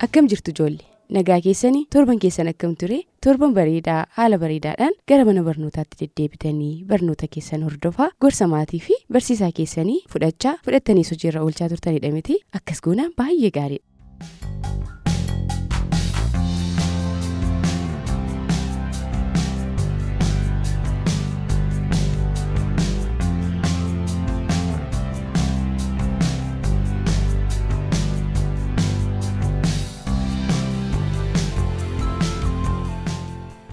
Akkam jirtu ijoollee? Nagaa keessanii torban keessan akkam ture? Torban bareedaa haala bareedaadhaan gara mana barnootaatti deddeebitanii barnoota keessan hordofaa gorsa maatii fi barsiisaa keessanii fudhachaa fudhattanii hojiirra oolchaa turtanidha miti? Akkas goonaan baay'ee gaariidha.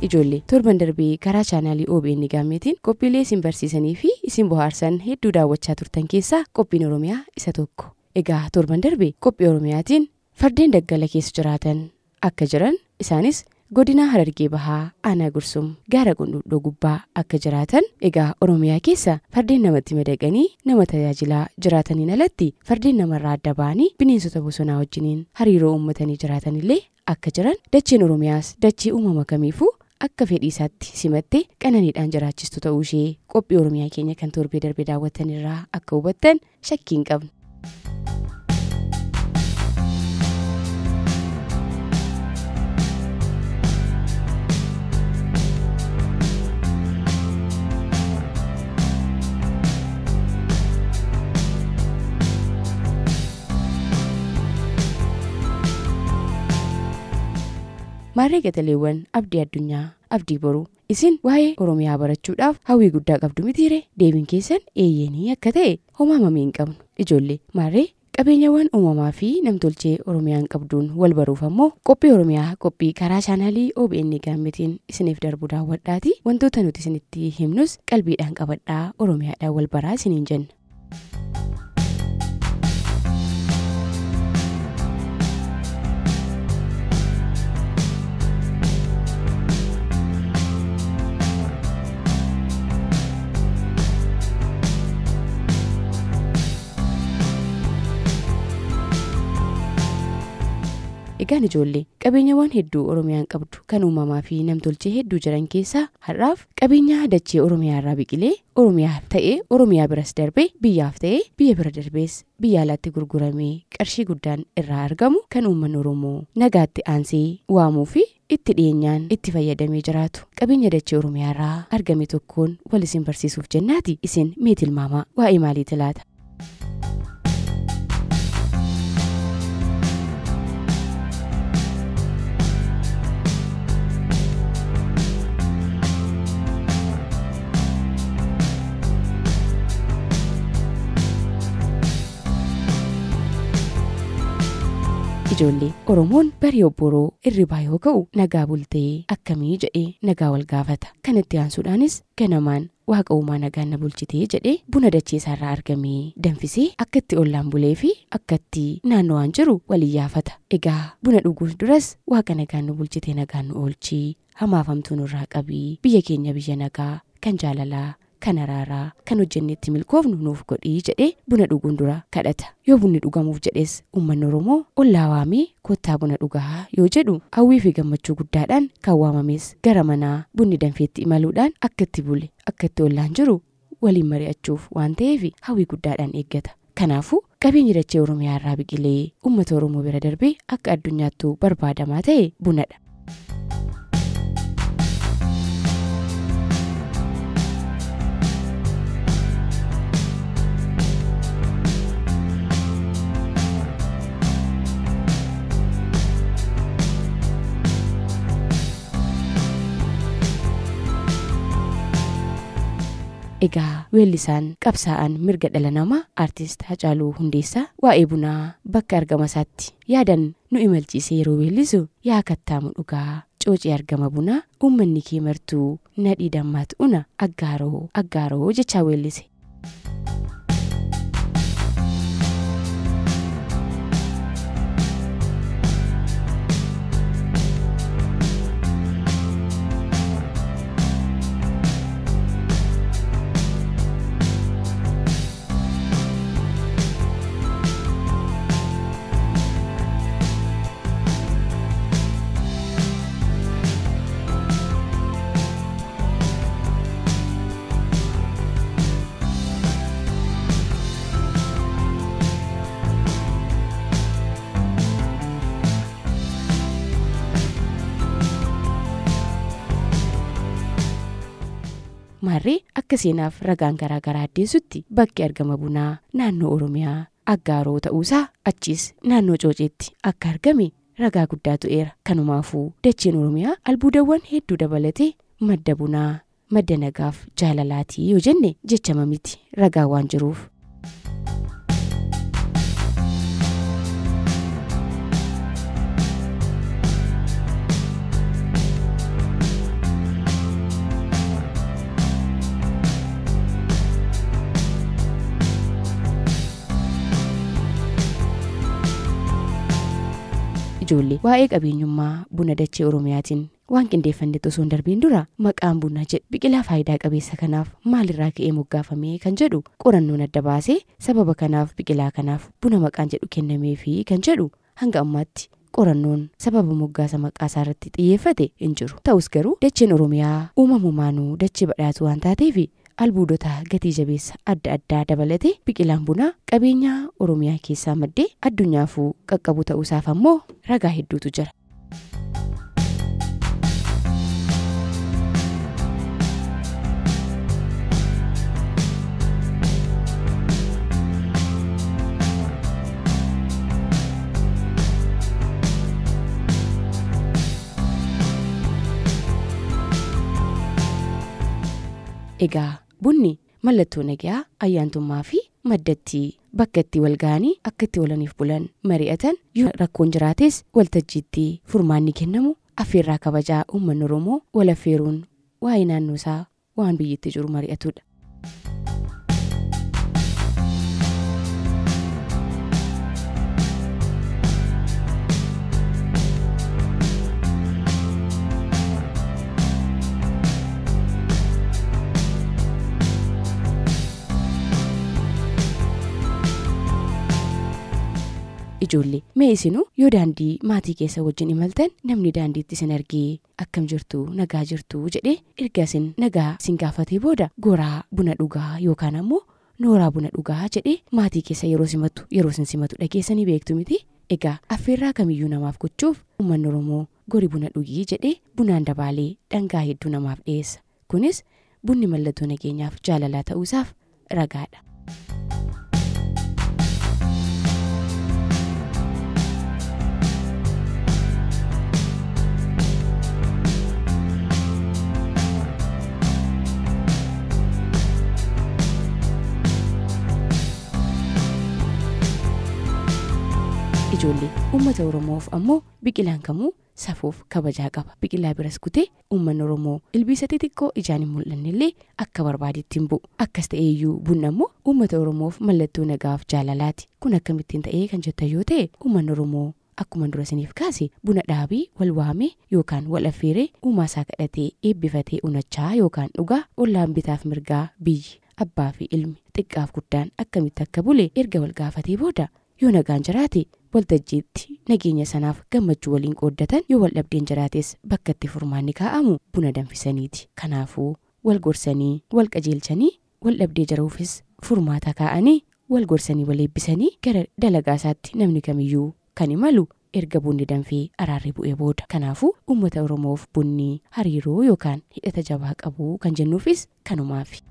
Ijoollee torban darbee karaa chaanaalii OBN Gaammeetiin qophiilee isin barsiisanii fi isin bohaarsan hedduu daawwachaa turtan keessaa qophiin Oromiyaa isa tokko. Egaa torban darbee qophii Oromiyaatiin fardeen daggala keessa jiraatan akka jiran isaanis godina Harargee Bahaa Aanaa Gursum gaara Qundhudhoo gubbaa akka jiraatan egaa Oromiyaa keessa fardeen namatti madaqanii nama tajaajilaa jiraataniin alatti fardeen namarraa adda ba'anii bineensota bosonaa wajjiniin hariiroo uummatanii jiraatanillee akka jiran dacheen Oromiyaas dachee uumama kamiifuu akka fedhii isaatti simattee qananiidhaan jiraachistu ta'uu ishee qophii Oromiyaa keenya kan torbee darbee daawwattan irraa akka hubattan shakkii hin qabnu. Maarree Gataleewwan Abdii Addunyaa Abdii Boruu isin waa'ee Oromiyaa barachuudhaaf hawwii guddaa qabdu mitiire? Deebiin keessan eeyyeenii akka ta'e homaa mamii hin qabnu. Ijoollee maarree qabeenyawwan uumamaa fi namtolchee Oromiyaan qabduun wal baruuf ammoo qophii Oromiyaa qophii karaa chaanaalii OBN Gaammeetiin isiniif darbu daawwadhaati. Wantoota nuti isinitti himnus qalbiidhaan qabadhaa Oromiyaadhaan wal baraa isiniin jenna. Egaan ijoollee qabeenyawwan hedduu Oromiyaan qabdu kan uumamaa fi namtolchee hedduu jiran keessaa har'aaf qabeenya dachee Oromiyaa irraa biqilee Oromiyaaf ta'ee Oromiyaa biras darbee biyyaaf ta'ee biyya bira darbees biyya alaatti gurguramee qarshii guddaan irraa argamu kan uummanni Oromoo nagaatti aansee waamuu fi itti dhiyeenyaan itti fayyadamee jiraatu qabeenya dachee Oromiyaa irraa argame tokkoon wal isin barsiisuuf jennaati. Isin mee tilmaamaa waa'ee maaliiti laata? Ijoollee Oromoon barii obboroo irribaa yoo ka'u nagaa bultee akkamii jedhee nagaa wal gaafata. Kanatti aansuudhaanis ganamaan waaqa uumaa nagaan na bulchitee jedhee buna dachee isaarraa argamee danfisee akkatti ollaan bulee fi akkatti naannowaan jiru wal iyyaafata. Egaa buna dhuguuf duras waaqa nagaan nu bulchitee nagaan nu oolchii hamaafamtuu nurraa qabii biyya keenya biyya nagaa kan jaalalaa kan araaraa kan hojjennetti milkoofnu nuuf godhii jedhee buna dhuguun dura kadhata. Yoo bunni dhugamuuf jedhes uummanni Oromoo ollaa waamee kottaa buna dhugaa yoo jedhu hawwii fi gammachuu guddaadhaan kan waamames gara manaa bunni danfeetti imaluudhaan akkatti bule akkatti ollaan jiru waliin mari'achuuf waan ta'eef hawwii guddaadhaan eeggata. Kanaafuu qabeenyi dachee Oromiyaa irraa biqilee uummata Oromoo bira darbee akka addunyaattuu barbaadamaa ta'e bunadha. Egaa weellisaan qabsaa'aan mirga dhala namaa Artist Hacaaluu Hundeessaa waa'ee bunaa bakka argama isaatti yaadan nu imalchiisee yeroo weellisu yaa kattaamu dhugaa coocee argama bunaa uummanni kee martuu nadhii dammaatu una aggaaroo aggaaroo jechaa weellise. Maarree akka seenaaf ragaan garaagaraa addeessutti bakki argama bunaa naannoo Oromiyaa Aggaaroo ta'uusaa achis naannoo Cooceetti akka argame ragaa guddaa tu'eera. Kanumaafuu dacheen Oromiyaa albuudawwan hedduu dabalatee madda bunaa, madda nagaaf jaalalaatii yoo jenne jechama miti ragaa waan jiruuf. Ijoollee waa'ee qabeenyummaa buna dachee Oromiyaatiin waan qindeeffannetti osoo hin darbiin dura maqaan buna jedhu biqilaa faayidaa qabeessa kanaaf maalirraa ka'ee moggaafame kan jedhu qorannoon adda baasee sababa kanaaf biqilaa kanaaf buna maqaan jedhu kennameefi kan jedhu hanga ammaatti qorannoon sababa moggaasa maqaa isaa irratti xiyyeeffate hin jiru. Ta'us garuu dacheen Oromiyaa uumamumaanuu dachee badhaatu waan taateef albuudota gatii jabeessa adda addaa dabalatee biqilaan bunaa qabeenya Oromiyaa keessaa maddee addunyaafuu qaqqabu ta'uusaaf ammoo ragaa hedduutu jira. Egaa bunni mallattoo nagaa ayyaantummaa fi maddatti bakka itti wal ga'anii akka itti oolaniif bulan mari'atan yoo rakkoon jiraates waltajjiitti furmaanni kennamu affeerraa kabajaa uummanni Oromoo wal affeeruun waa'ee naannoo isaa waan biyyatti jiru mari'atudha. Ijoollee mee isinuu yoo daandii maatii keessa wajjin imaltan namni daandiitti isin argee akkam jirtu nagaa jirtu jedhee erga isin nagaa isin gaafatee booda goraa buna dhugaa yookaan ammoo nooraa buna dhugaa jedhee maatii keessa yeroo simatu yeroo isin simatu dhageessanii beektu miti. Egaa affeerraa kamiyyuu namaaf gochuuf uummanni Oromoo gori buna dhugii jedhee bunaan dabaalee dhangaa hedduu namaaf dhiyeessa. Kunis bunni mallattoo nageenyaaf jaalalaa ta'uusaaf ragaadha. Ijoollee uummata Oromoof ammoo biqilaan kamuu safuuf kabajaa qaba. Biqilaa biras kutee uummanni Oromoo ilbiisa xixiqqoo ijaan hin mul'anne akka barbaadetti hin bu'u. Akkas ta'eeyyuu bunni ammoo uummata Oromoof mallattoo nagaaf jaalalaati. Kun akkamittiin ta'ee kan jettan yoo ta'e uummanni Oromoo akkuma dura isiniif kaase buna dhaabii wal waamee yookaan wal affeeree uumaa isaa kadhatee eebbifatee unachaa yookaan dhugaa ollaan bitaaf mirgaa biyyi abbaa fi ilmi xiqqaaf guddaan akkamitti akka bule erga wal gaafatee booda yoo nagaan jiraate waltajjiitti nageenya sanaaf gammachuu waliin qooddatan yoo wal dhabdeen jiraates bakka itti furmaanni kaa'amu buna danfisaniiti. Kanaafuu wal gorsanii wal qajeelchanii wal dhabdee jiruufis furmaata kaa'anii wal gorsanii wal eebbisanii gara dalagaa isaatti namni kamiyyuu kan imalu erga bunni danfee araarri bu'ee booda. Kanaafuu uummata Oromoof bunni hariiroo yookaan hidhata jabaa qabu kan jennuufis kanumaafi.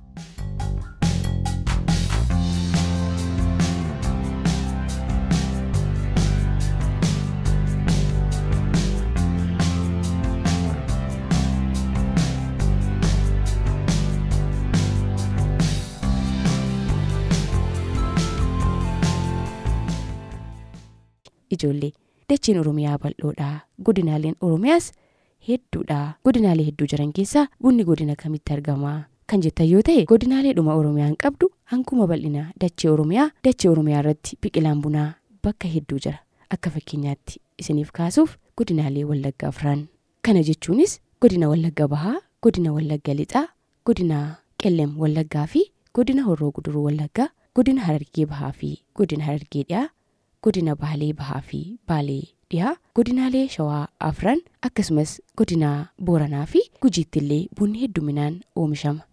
Ijoollee dacheen Oromiyaa bal'oodha. Godinaaleen Oromiyaas hedduudha. Godinaalee hedduu jiran keessaa bunni godina kamitti argama kan jettan yoo ta'e godinaaleedhuma Oromiyaan qabdu hankuma bal'ina dachee Oromiyaa irratti biqilaan bunaa bakka hedduu jira. Akka fakkeenyaatti isiniif kaasuuf godinaalee Wallagga afran. Kana jechuunis godina Wallagga Bahaa, godina Wallagga Lixaa, godina Qellem Wallaggaa fi godina Horroo Guduruu Wallaggaa, godina Harargee Bahaa fi godina Harargee Dhiyaa, godina Baalee Bahaa fi Baalee Dhiyaa, godinaalee Shawaa afran akkasumas godina Booranaa fi Gujiitti illee bunni hedduminaan oomishama.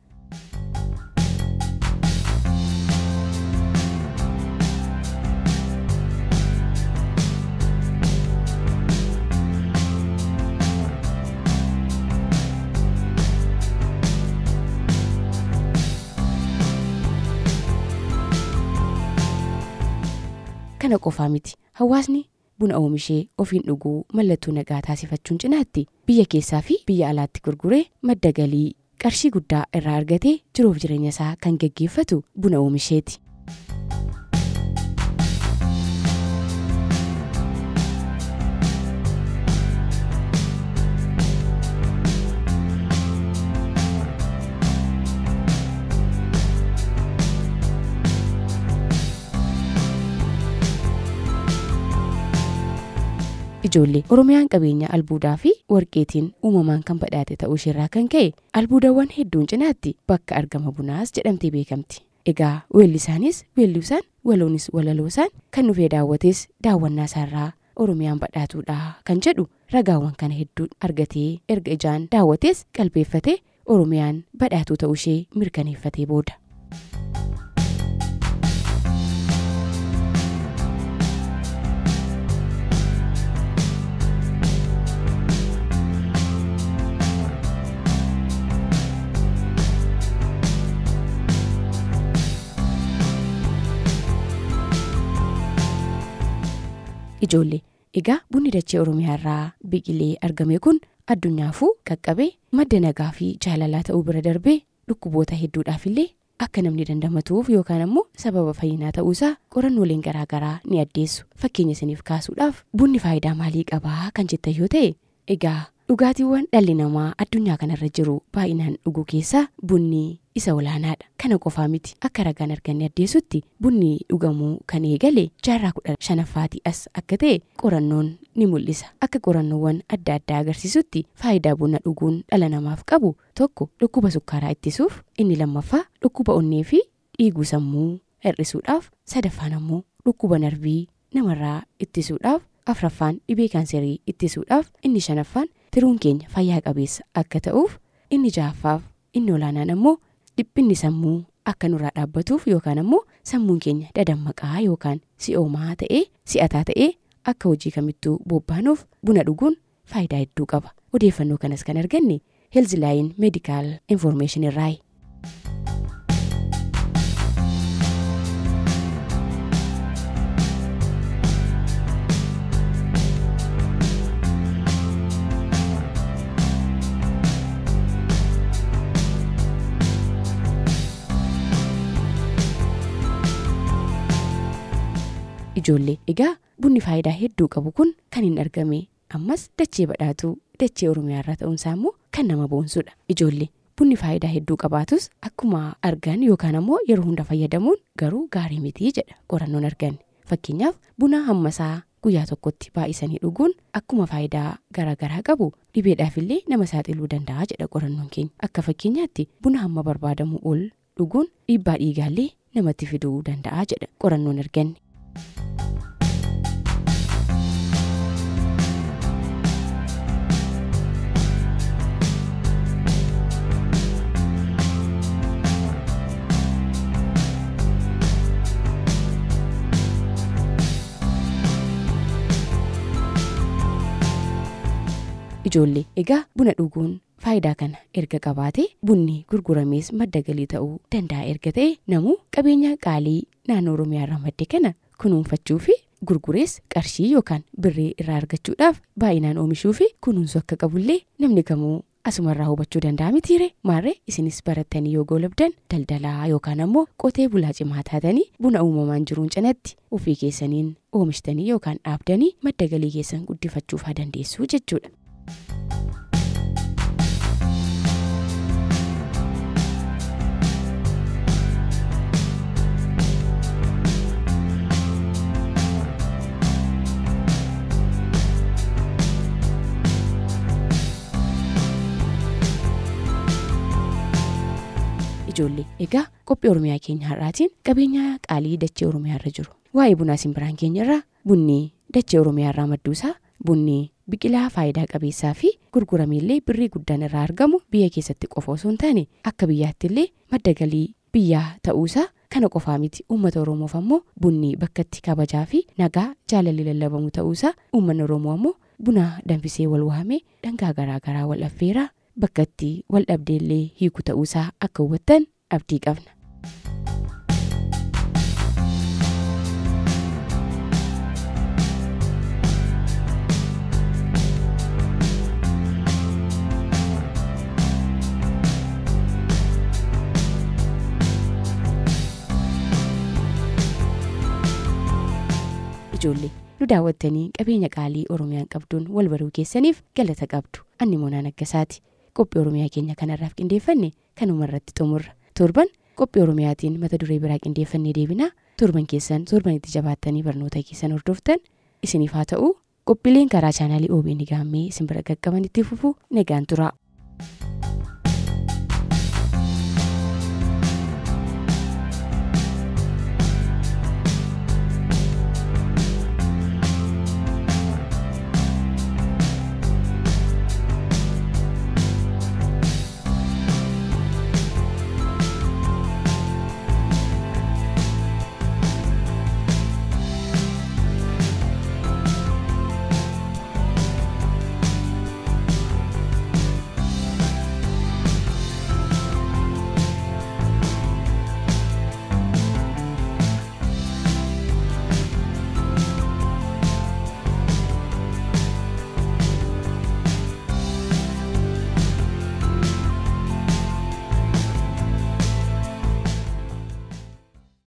Kana qofaa miti, hawaasni buna oomishee ofiin dhuguu mallattoo nagaa taasifachuun cinaatti biyya keessaa fi biyya alaatti gurguree madda galii qarshii guddaa irraa argatee jiruuf jireenya isaa kan geggeeffatu buna oomisheeti. Ijoollee, Oromiyaan qabeenya albuudaa fi warqeetiin uumamaan kan badhaate ta'uu isheerraa kan ka'e albuudawwan hedduun cinaatti bakka argama bunaas jedhamtee beekamti. Egaa weellisaanis weelluusaan, waloonis walaloosaan, kan dhufee daawwates daawwannaa isaarraa Oromiyaan badhaatuudha kan jedhu ragaawwan kana hedduu argatee erga ijaan daawwates qalbeeffatee Oromiyaan badhaatuu ta'uu ishee mirkaneeffatee booda. Ijoollee, egaa bunni dachee Oromiyaa irraa biqilee argame kun addunyaafuu qaqqabee madda nagaa fi jaalalaa ta'uu bira darbee dhukkuboota hedduudhaaf illee akka namni dandamatuuf yookaan ammoo sababa fayyinaa ta'uusaa qorannooleen garaagaraa ni addeessu. Fakkeenya isiniif kaasuudhaaf bunni faayidaa maalii qabaa kan jettan yoo ta'e, egaa dhugaatiiwwan dhalli namaa addunyaa kanarra jiru baay'inaan dhuguu keessaa bunni isa olaanaadha. Kana qofaa miti, akka ragaan arganne addeessutti bunni dhugamuu kan eegale jaarraa 15ffaatii as akka ta'e qorannoon ni mul'isa. Akka qorannoowwan adda addaa agarsiisutti faayidaa buna dhuguun dhala namaaf qabu tokko dhukkuba sukkaaraa ittisuuf, inni lammaffaa dhukkuba onnee fi dhiiguu sammuu hir'isuudhaaf, sadaffaan ammoo dhukkuba narvii namarraa ittisuudhaaf, afraffaan dhibee kaanserii ittisuudhaaf, inni shanaffaan tiruun keenya fayyaa qabeessa akka ta'uuf, inni ja'affaaf inni olaanaan ammoo dhiphinni sammuu akka nurraa dhaabbatuuf yookaan ammoo sammuun keenya dadammaqaa yookaan si'oomaa ta'ee si'ataa ta'ee akka hojii kamittuu bobbaanuuf buna dhuguun faayidaa hedduu qaba. Odeeffannoo kanas kan arganne Healthline Medical Information irraayi. Ijoollee, egaa bunni faayidaa hedduu qabu kun kan hin argame ammas dachee badhaatuu dachee Oromiyaa irraa ta'uunsaa immoo kan nama boonsudha. Ijoollee, bunni faayidaa hedduu qabaatus akkuma argan yookaan ammoo yeroo hunda fayyadamuun garuu gaarii miti jedha qorannoon arganne. Fakkeenyaaf buna hammasaa guyyaa tokkotti baay'isanii dhuguun akkuma faayidaa garaagaraa qabu dhibeedhaaf illee nama saaxiluu danda'a jedha qorannoon keenya. Akka fakkeenyaatti buna hamma barbaadamu ol dhuguun dhiibbaa dhiigaallee namatti fiduu danda'a jedha qorannoon arganne. Ijoollee, egaa buna dhuguun faayidaa kana erga qabaate bunni gurguramees madda galii ta'uu danda'a erga ta'e namuu qabeenya qaalii naannoo Oromiyaa irraa madde kana kunuunfachuu fi gurgurees qarshii yookaan birrii irraa argachuudhaaf baay'inaan oomishuu fi kunuunsuu akka qabullee namni kamuu asumarraa hubachuu danda'a mitiire. Maarree isinis barattanii yoo goolabdan daldalaa yookaan ammoo qotee bulaa cimaa taatanii buna uumamaan jiruun cinatti ofii keessaniin oomishtanii yookaan dhaabdanii madda galii keessan guddifachuuf haa dandeessu jechuudha. Ijoollee, egaa qophii Oromiyaa keenya har'aatiin qabeenya qaalii dachee Oromiyaa irra jiru waa'ee bunaa simbiraan keenya irraa bunni dachee Oromiyaa irraa madduusaa, bunni biqilaa faayidaa qabeessaa fi gurgurameellee birrii guddaan irraa argamu biyya keessatti qofa osoo hin taane akka biyyaatti illee madda galii biyyaa ta'uusaa, kana qofaa miti uummata Oromoof ammoo bunni bakkatti kabajaa fi nagaa jaalalli lallabamu ta'uusaa, uummanni Oromoo ammoo buna danfisee wal waamee dhangaa garaagaraa wal affeeraa bakkatti wal dhabdeellee hiiku ta'uusaa akka hubattan abdii qabna. Ijoollee nu daawwattanii qabeenya qaalii Oromiyaan qabduun wal baruu keessaniif galata qabdu. Anni Moonaa Naggasaati. Qophii Oromiyaa keenya kanarraaf qindeeffanne kanuma irratti xumurra. Torban qophii Oromiyaatiin mata duree biraa qindeeffannee deebinaa. Torban keessan torban itti jabaattanii barnoota keessan hordoftan isiniif haa ta'u. Qophiileen karaa chaanaalii OBN Gaammee isin bira qaqqaban itti fufu nagaan tura.